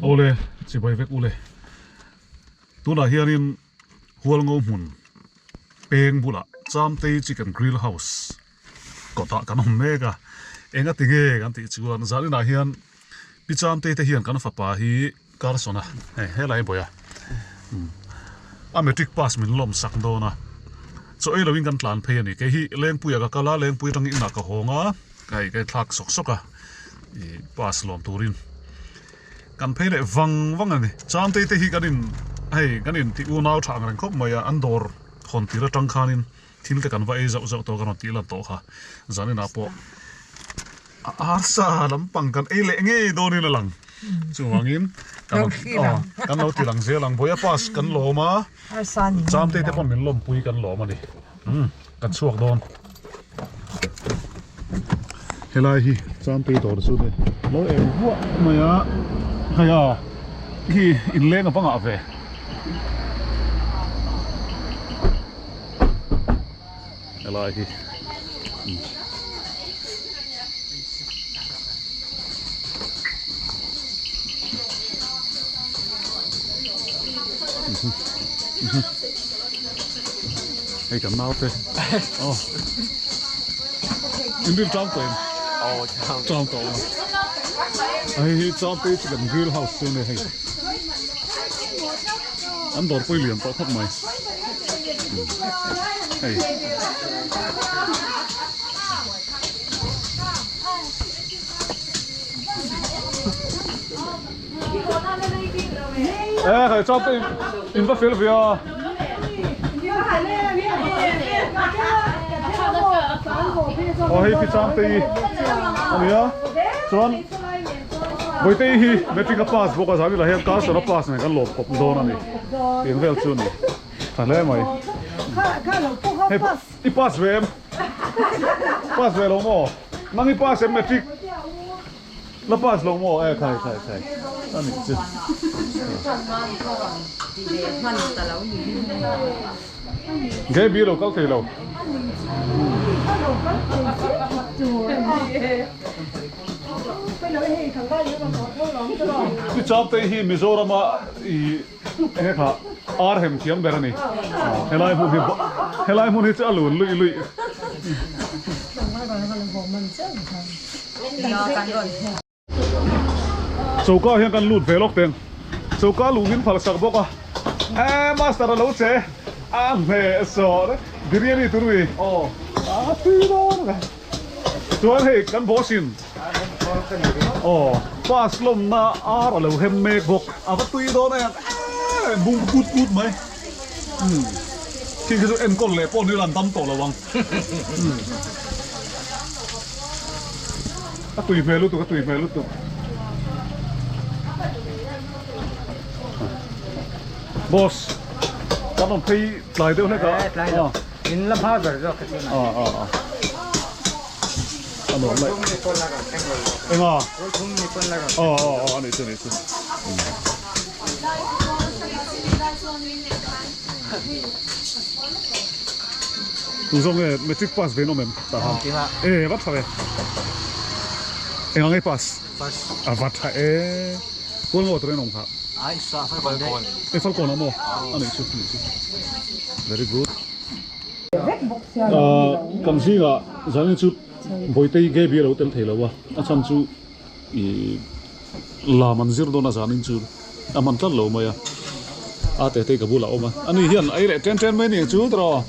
Awle chibai vek ule. Tunah hianin Hualngo hmun peng bulah Chamtei Chicken Grill House kawtah kan awm mek a. Enga tinge kan tih chuan zaninah hian Pi Chamtei te hian kan fapa hi Carson a hei helai bawi a a matric pass min lawm sak dawn a chaw ei loin kan tlan phei a ni kei hi Lengpuiah ka kal a Lengpui atangin inah ka hawng a hei ka thlak sawk sawk a ih pass lawm turin kan phei leh vang vang a ni Changtei te hi kan in hei kan in tih unau tha ang reng khawp mai a an dawr hawn tir atang khanin thil te kan va ei zauh zauh tawh kan rawn tih lan tawh kha zaninah pawh. A arsa lampang kan ei leh ngei dawnin a lang. Chuvangin kan lo ti lang zel ang. Vawiha pass kan lawm a, Chamtei te pawh min lawmpui kan lawm a ni. Kan chhuak dawn. Helai hi Chamtei dawr chu ni lo eng vuah mai a, hei a hi inleng a va ngah ve. Helai hi Hei kan nau te aw in rin tang tawh em aw tang tang tawh hei hi Changte chicken grill house chu a ni hei an dawr pawh i lian tawh khawp mai. Hei. Ê, hei cho tôi in va fel ve a. Ờ hei pi chang te i. Ania. Chuan Vawihtei hi matric a pass bawk a zan ila hian Carson a pass nen kan lawm khawp dawn a ni. Tiang vel chu a ni. Tha hle mai. Hei i pass ve em? Pass ve lo maw? Nang i pass em matric? La pass lo maw? E khai khai khai. A nih chu. Gaby lo kal thei lo. Chu Chamtei hi Mizorama i enge kha ar hem thiam ber a ni. Helai hmun hi helai hmun hi chu a lun luih luih. Choka hian kan lut ve lawk teng. Choka luh min phal sak bawk a. Eee master a lo che a hmeh sawh biryani tur mi. A tui dawn a. Chuan hei kan boss in aw pass lawmna ar a lo hem mek bawk a va tui dawn em em bung put put mai umm khi khi chu enkawl leh pawh ni lan dam tawh lo ang umm a tui hmel lutuk a tui hmel lutuk boss kan rawn phei tlai deuh hlek a. In la hma ber zawk ka ti mai. Ah ah ah. A nuam lai. Enga? Ah ah ah ani chu ani chu. Tu zawng nge matric pass ve nawm em? Tah khan. E va tha ve. Enga nge pass? Pass. A va tha e. Kual maw train awm kha? Ai sa falkawn. E falkawn awm maw? Ani chu ani chu. Very good. Kan zingah zanin chu Bawitei Gaby a lo tel thei lo a, a chhan chu ih lam an zir dawn a zanin chu a hman tlat lo mai a, a tetei ka bulah a awm a, ani hian ei leh ṭen ṭen mai a ni ang chu tawh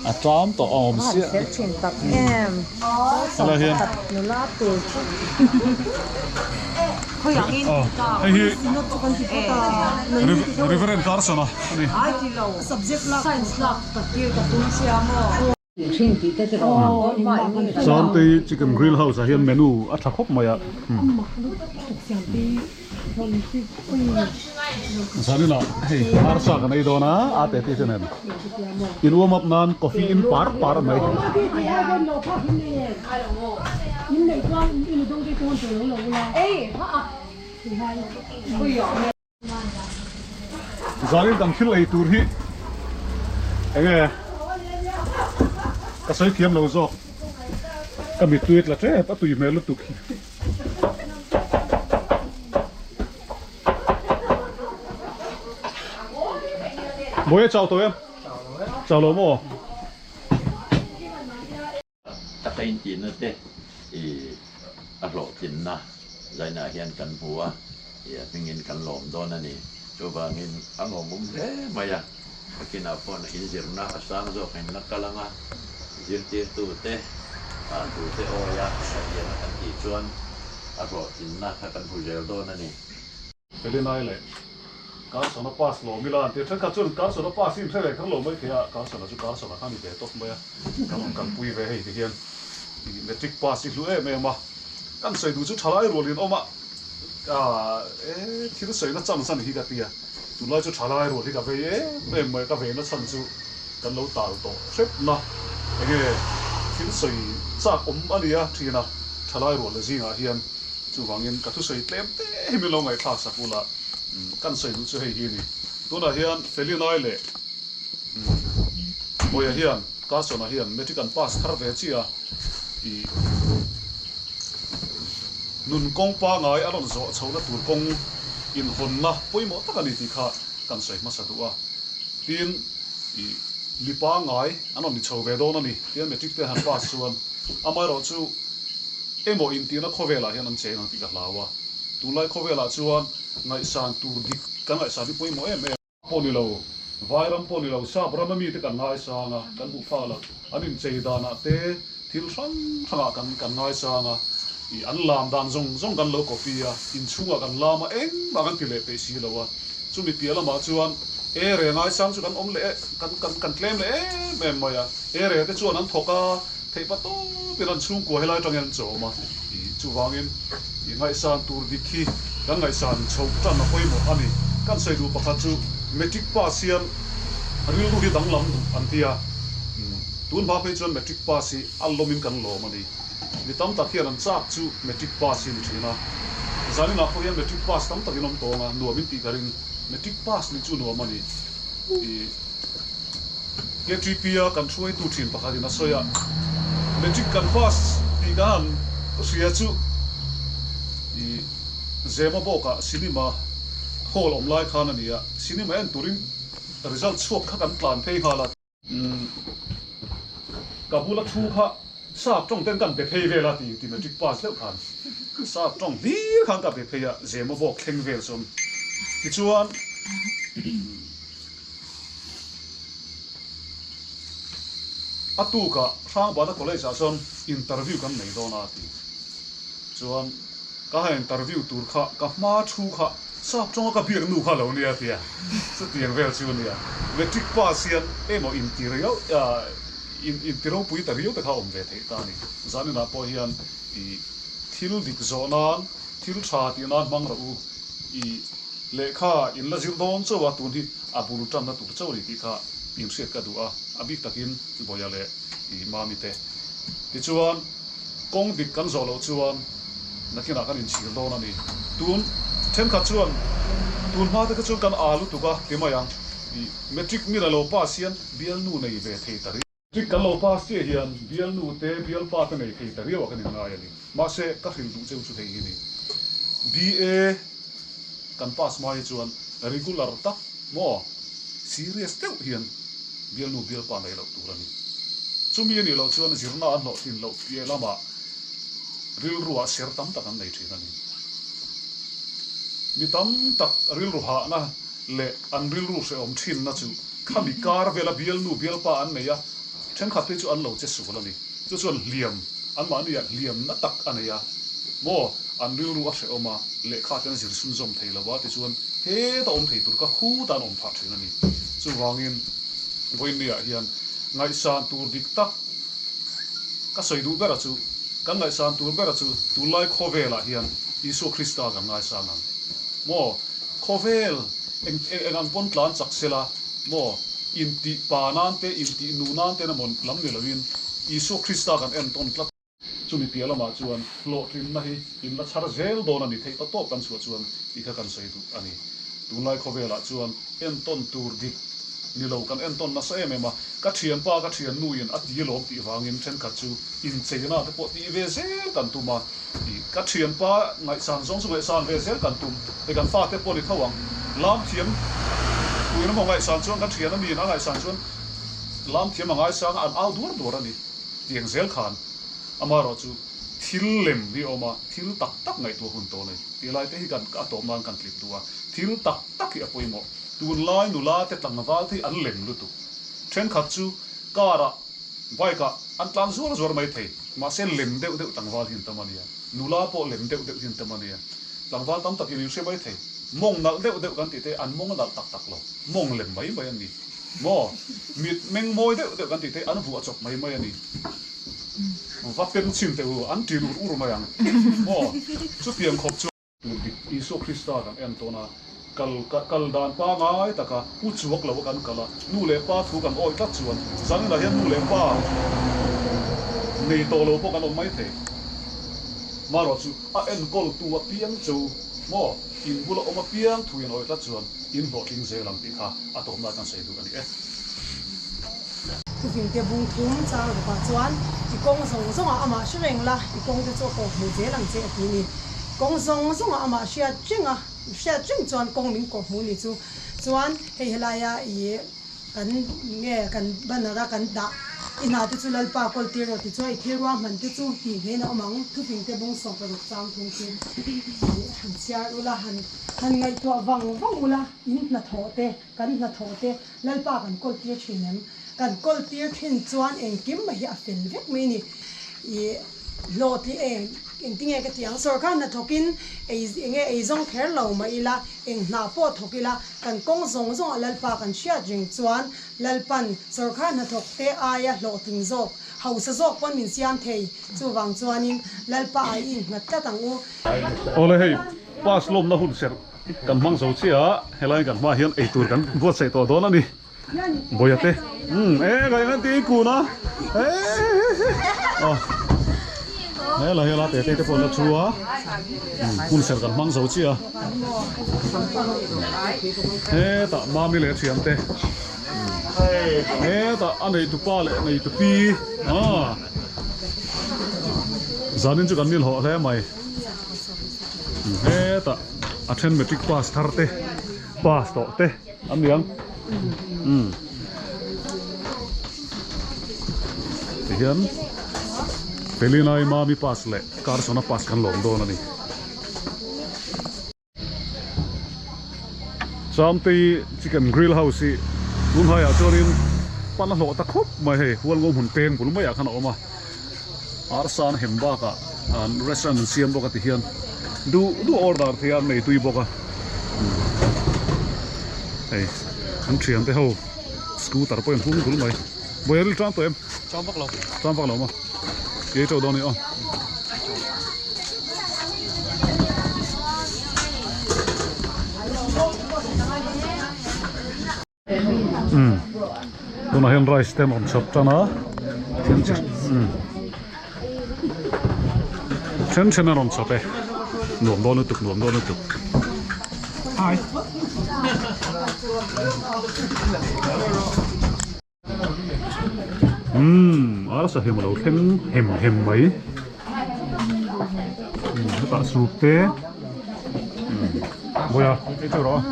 a ṭam tawh a awm siah. Helai hian. Hei hi Reverend Carson a ni. Sangtei Chicken Grill House ah hian menu a tha khawp mai a. Zaninah hei arsa kan ei dawn a, a te te nen in warm up nan coffee in par par mai. Zanin kan thil ei tur hi enge ka sawi thiam lo zawk ka mittui tla tep a tui hmel lutuk hi. Bawiha chau tawh em? Chau lo maw? Taka intihna te i a hlawhtlinna zainah hian kan hmu a, i a hmingin kan lawm dawn a ni. Chuvangin a lawmawm hle mai a, nakinah pawh inzirna a sang zawk in la kal ang a, zirtirtute ah tute awia hriathiamna kan tih chuan a hlawhtlinna kha kan hmu zel dawn a ni. Felinai leh Carson-a pass lo mila an ti a, thenkhat chuan Carson-a pass hi inhre ve kher lo mai thei a, Carson-a chu Carson-a kha a ni ve tawp mai a, kan rawn kalpui ve hei ti hian matric pass hi hlu em em a, kan sawi duh chu thalai rualin awm a, e thil sawina chance a ni hi ka ti a, tunlai chu thalai rual hi ka vei em em mai a, ka veina chhan chu kan lo tal tawh hrep na, enge thil sawi chak awm a nia thin a, thalai rual zingah hian. Chuvangin ka thusawi tlem te hi min lo ngaihthlak sak ula, kan sawi duh chu hei hi a ni. Tunah hian Felinai leh Mawia hian Carson-a hian matric an pass thar ve chiah a, ih nun kawng pangai a rawn zawh chhohna tur kawng inhawnna pawimawh tak a ni tih kha kan sawi hmasa duh a. Tin, ih mi pangai an rawn ni chho ve dawn a ni. Tian matric te han pass chuan amaherawhchu, Emaw intihna khawvelah hian an cheng ang tih ka hlau a, tunlai khawvelah chuan ngaihsan tur dik kan ngaihsan hi pawimawh em em. Pawh ni lo, Vairam pawh ni lo, Sap rama mite kan ngaisang a, kan hmuh fak lo, an inchei danah te thil hrang hrangah kan kan ngaisang a, ih an lam dan zawng zawng kan lo copy a, inchhungah kan lam a, engmah kan ti leh peih si lo a, chumi piah lamah chuan e re ngaisang chu kan awm leh kan kan kan tlem leh em em mai a, e re te chuan an thawk a, Theih pa tawpin an chhungkua helai atangin an chawm a, ih chuvangin ih ngaihsan tur dik hi kan ngaihsan chhoh tan a pawimawh a ni. Kan sawi duh pakhat chu matric pass hian rilru hi danglam duh an ti a, tun hma phei chuan matric pass hi a lawmin kan lawm a ni. Mi tam tak hian an chak chu matric pass hi ni thin a, zaninah pawh hian matric pass tam takin awm tawng a, nuamin tih ka ring, matric pass nih chu nuam a ni. Ih. KTP-a kan hruaitu thin pakhatin a sawi a, Matric kan pass tih kan han hria chu i Zema bawkah cinema hall awm lai khan a ni a, cinema en turin result chhuak kha kan tlan phei nghal a. Ka bula thu kha sap tawng ten kan be phei vel a ti ti matric pass deuh khan sap tawng hlir khan ka be phei a, Zema bawk thleng vel chuan tichuan. A tukah Hrangbana College ah chuan interview kan nei dawn a ti. Chuan ka han interview tur kha ka hma thu kha sap tawnga ka biak nu kha lo nia tia chutiang vel chu nia. Matric pass hian emaw inti riau inti ropui ta riau te kha awm ve theih ta a ni. Zaninah pawh hian i thil dik zawh nan thil tha tih nan hmang rawh u i Lehkha in la zir dawn chauh a, tun hi a bul tanna tur chauh a ni tih kha in hriat ka duh a, a bik takin Bawia leh i Mami te. Tichuan, kawng dik kan zawh loh chuan nakinah kan inchhir dawn a ni. Tun thenkhat chuan tun hma te kha chuan kan aa lutuk a ti mai ang, i matric mila lo pass hian bialnu nei ve thei ta riau. Matric kan lo pass chiah hian bialnu te bialpa te nei thei ta riau a kan inngai a ni. Mahse, ka hrilh duh cheu chu hei hi ni. BA kan pass hma hi chuan regular tak maw serious deuh hian bialnu bialpa nei loh tur a ni. Chumi a nih loh chuan zirna an hlawhtlin loh piah lamah rilruah ser tam tak an nei thin a ni. Mi tam tak rilru hahna leh an rilru hrehawm thinna chu Khami kar vela bialnu bialpa an nei a, thenkhat phei chu an lo che sual a ni. Chu chuan hliam, anmahniah hliamna tak a nei a, maw an rilru a hrehawm a, lehkha te an zir chhunzawm thei lo a, tichuan heta awm thei tur ka khuta an awm phah thin a ni. Chuvangin vawiinniah hian ngaihsan tur dik tak ka sawi duh bera chu, kan ngaihsan tur bera chu tunlai khawvelah hian Isua Krista kan ngaisang ang maw? Khawvel eng eng ang pawn tlan chak sela maw intih pa nan te intih nu nan te na maw lam ni loin Isua Krista kan entawn tlat. Chumi piah lamah chuan hlawhtlinna hi in la chhar zel dawn a ni theih ta tawp kan chhuah chuan tih kha kan sawi duh a ni. Tunlai khawvelah chuan entawn tur dik ni lo kan entawn nasa em em a, ka thianpa ka thiannuin a ti lawm tih vangin thenkhat chu incheina te pawh tih ve zel kan tum a, I ka thianpa ngaihsan zawng chu ngaihsan ve zel kan tum. Hei kan fate pawh ni tho ang. Lam thiam Tuin emaw ngaihsan chuan kan thian a miin a ngaihsan chuan lam thiam a ngaisang a, an au duar duar a ni. Tiang zel khan amaherawh chu thil lem hi a awm a, thil tak tak ngaihtuah hun tawh a nei. Tih lai te hi kan a tawp nan kan tlip duh a, thil tak tak hi a pawimawh. Tunlai nula te tlangval te hi an lem lutuk. Thenkhat chu car ah bike ah an tlan zuar zuar mai thei. Mahse lem deuh deuh tlangval hi an tam a nia. Nula pawh lem deuh deuh hi an tam a nia. Tlangval tam takin in hre mai thei. Mawng nalh deuh deuh kan tih te an mawng a nalh tak tak lo. Mawng lem mai mai an ni. Maw? Mit meng mawi deuh deuh kan tih te an vuah chawp mai mai a ni. Va pem chhin teh u, an ṭin ur ur mai ang. Maw? Chutiang khawp chu. Tur dik Isua Krista kan en tawn a, kal kal dan pangai taka u chuak lo a kan kal a, nu leh pa thu kan awih tlat chuan zaninah hian nu leh pa nei tawh lo pawh kan awm mai thei. Marawh chu a enkawltu apiang chu maw in bula awm apiang thu in awih tlat chuan in hlawhtling zel ang tih kha a tawpna kan sawi duh a ni e. Thufingte bung thum chang rukah chuan i kawng zawng zawngah amah hre reng la, i kawngte chu a kawh hmuh zel ang che a ti ni. Kawng zawng zawngah amah hriat reng a, hriat reng chuan kawng min kawh hmuh ni chu. Chuan hei helaia i kan nge kan banner a kan dah i hna te chu Lalpa kawl tir rawh ti chuan i thil ruahman te chu tih hnen a awm ang. Thufingte bung 60 chang thung khi i han chhiar ula, han han ngaihtuah vang vang ula in hnathawh te kan hnathawh te Lalpa kan kawl tir thin em? Kan kawl tir thin chuan engkim mai hi a fel vek mai a ni. I hlawhtli eng engtinge ka ti ang? Sorkar hna thawkin ei enge ei zawng kher lo mah ila, eng hna pawh thawk ila, kan kawng zawng zawngah Lalpa kan hriat reng chuan Lalpan sorkar hnathawk te aia hlawhtling zawk, hausa zawk pawn min siam thei. Chuvang chuanin Lalpa ah i innghat tlat ang u. Awle hei, pass lawmna hun serh Kan hmang zo chiah a, helai kan hmaah hian eitur kan buatsaih tawh dawn a ni. Bawia te, umm e ka engan ti kun a, aw hela hela te te te pawh la thu a, hun ser kan hmang zo chiah a, hetah mami leh thian te, hetah a nei tupa leh nei tupi, aw zanin chu kan nilhawh hle mai. Hetah a then matric pass thar te pass tawh te an ni ang umm tihian Felinai Mami pass leh Carsona pass kan lawm dawn a ni. Chamtei chicken grill house hi tun haiah chuanin pan a hlawh ta khawp mai hei Hualngo hmun peng bul maiah khan a awm a. Arsa an hem bakah an restaurant an siam bawk a ti hian duh duh order thei a an nei tui bawk a hei an thian te ho scooter pawh in hung dul mai bawi a ril tang tawh em tang vak lo tang vak lo maw kei teuh dawn a ni aw umm tunah hian rice te an rawn chhawp tan a thil chi umm then then an rawn chhawp e nuam dawn lutuk nuam dawn lutuk umm arsa hem a lo thleng hem hem mai umm hetah soup te umm bawiha ei teuh rawh a.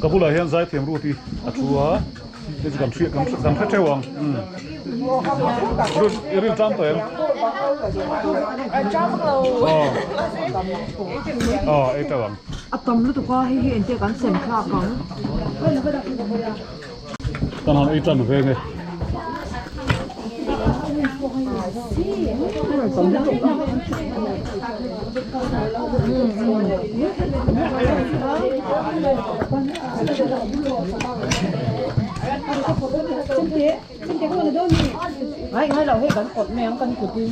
Ka bulah hian zaithiam rut hi a thu a hei chu kan hriat kan hre theuh ang rut i rin tan tawh em aw ei teuh ang a tam lutuk a hei hi engtia kan sem thlak ang. Kan han ei tan veng e. Ngai ngai lo hei kan kawt mai ang kan kutin.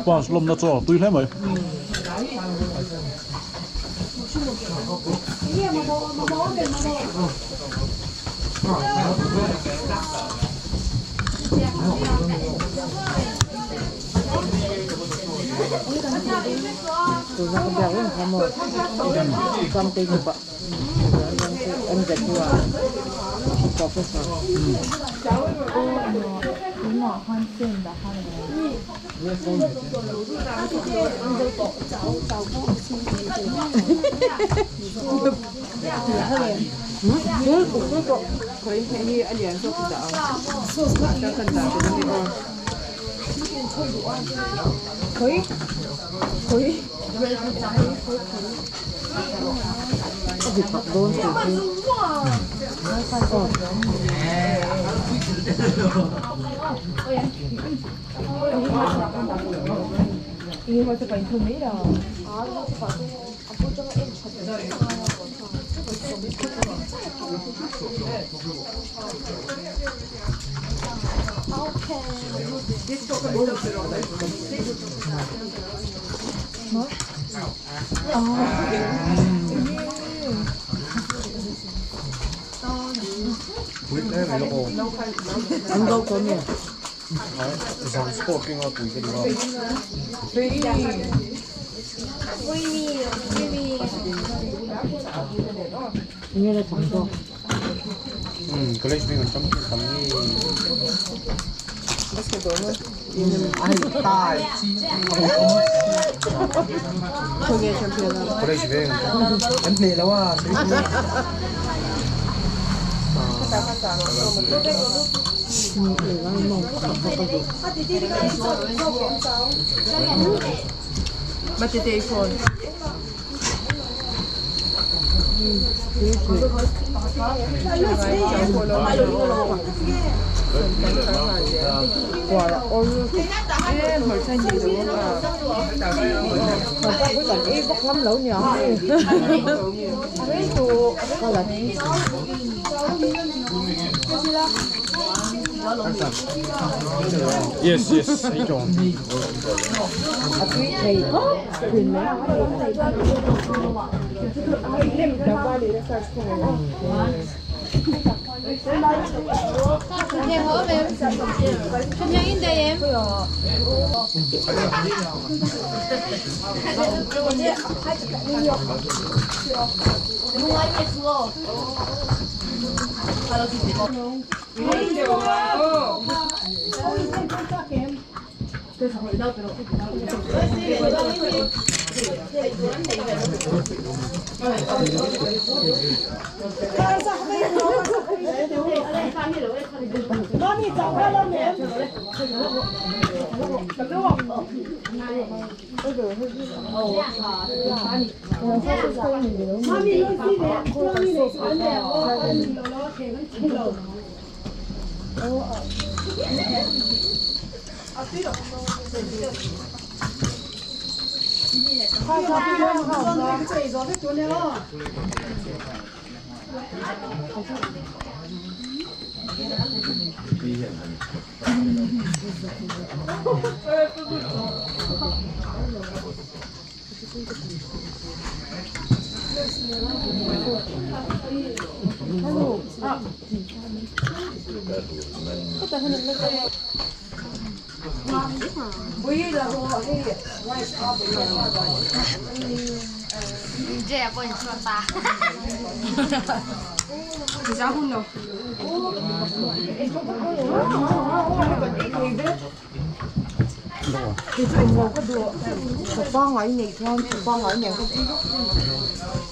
Pass lawmna chaw tui hle mai. Yes, yes, I don't.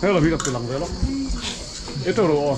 He lam hi ka ti lang ve lo. E to ro aw.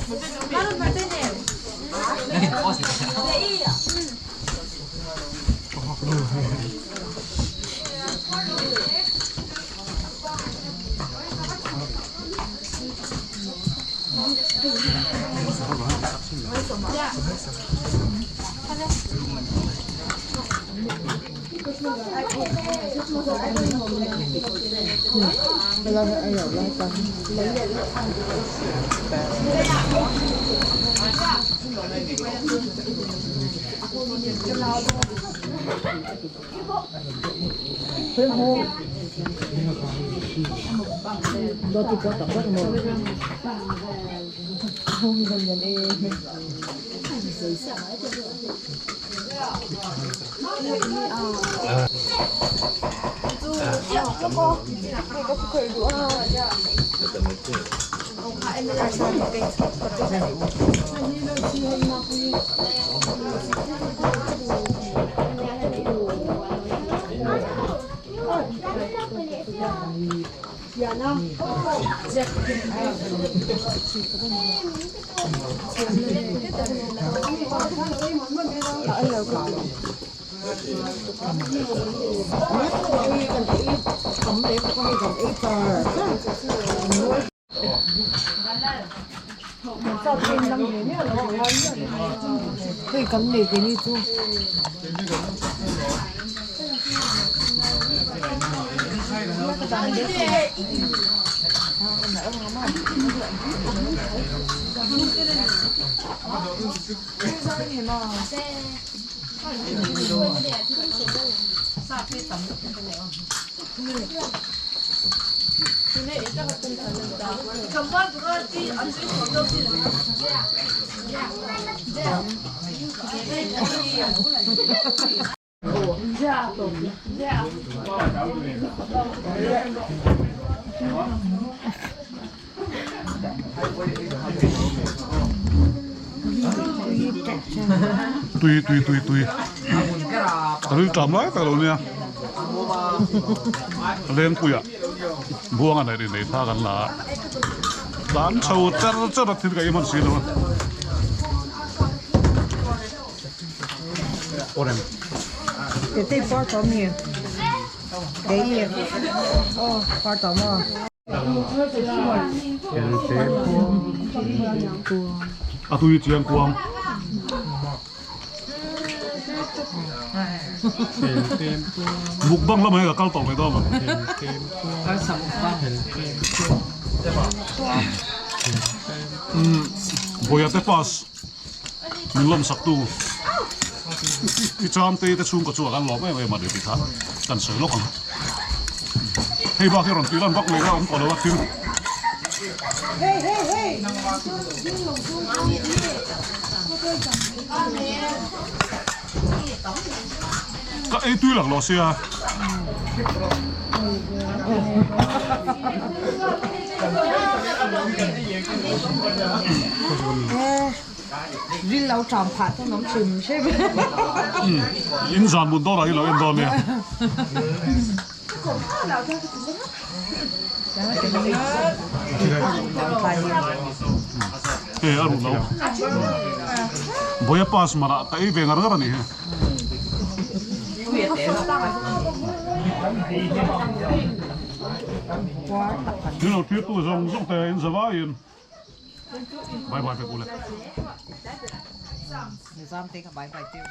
Hei kan nei keini chu. Tui tui tui tui. Ka ril ṭam lai tak lo nia. Lengpuia buanga neih nei tha kan la a. Tlan chho char char a thil ka ei hman si lo a. Tete par tawh mi? Kei aw par tawh maw? A tui chiang kuang. Mukbang lamah hian ka kal tawh mai dawn a. Vawiah te pass min lawm sak tu i cham te te chhungkaw chu a kan lawm em em a ni tih kha kan sawi lawk ang. Hei bak hi rawn tih lan vak mai kha a awm tawh lo a thil. Ka ei tui lak lo sia. Ril lo ṭam phah chuan awm hrim hrim. In zan mut dawn ah hi lo en dawn nia. Hei a ruh lo. Boya pass manah ka ei ve ngar ngar a nih hi. Thil lo thlir tu zawng zawng te in za vaiin bye bye vek ule. Nizam te kha bye bye tir.